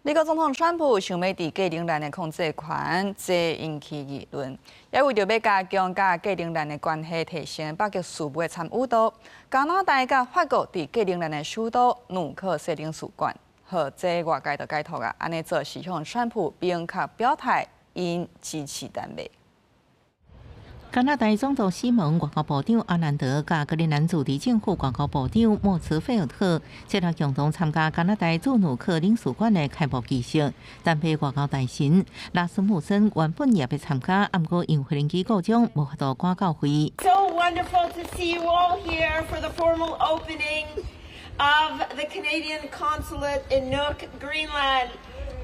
美國總統川普想欲佇格陵蘭的控制權，這引起議論。也為著欲加強佮格陵蘭的關係，提升北極事務的參與度，加拿大佮法國佇格陵蘭的首都努克設領事館。予這外界就解讀啊，按呢做是向川普明確表態，𪜶支持丹麥。加拿大總督西蒙外交部長阿蘭德佮格陵蘭自治政府外交部長莫茨菲爾特，這日共同參加加拿大駐努克領事館的開幕儀式。丹麥外交大臣拉斯穆森原本也欲參加，毋過因飛行機故障，無法度趕到會。 So wonderful to see you all here for the formal opening of the Canadian consulate in Nuuk, Greenland.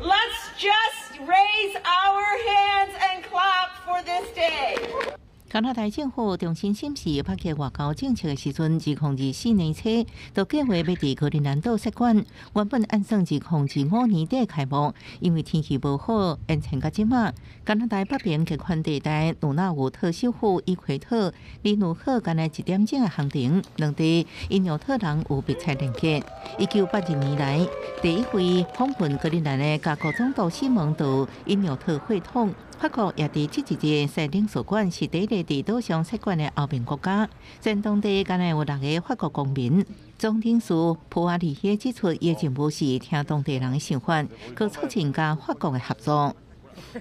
Let's just raise our hands and clap for this day. 加拿大政府重新審視北極外交政策的時陣，2024年初就計劃欲佇格陵蘭島設館。原本按算2025年底開幕，因為天氣無好，延遲到這馬。加拿大北邊極寒地帶努納武特首府伊奎特，離努克干焦一點鐘的航程，兩地因紐特人有密切連結。1982年來，第一位訪問格陵蘭的加國總督西蒙到因紐特會統。法國也佇這一日設領事館，是第一个佇島上設館的歐盟國家。全當地干焦有六个法國公民。總領事普瓦利希指出，伊的任務是聽當地人的想法，閣促進佮法國的合作。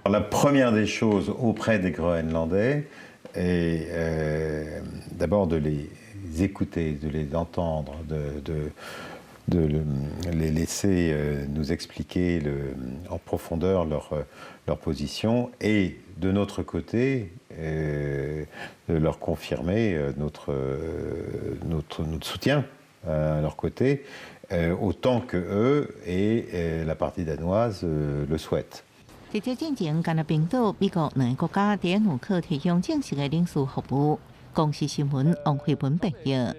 La première des choses auprès des Groenlandais est d'abord de les écouter, de les entendre, de les laisser nous expliquer en profondeur leur position et de notre côté de leur confirmer notre soutien à leur côté, autant que eux et la partie danoise le souhaitent. 佇這進前，敢若冰島、美國兩个國家佇努克提供正式的領事服務。公視新聞王慧文報導。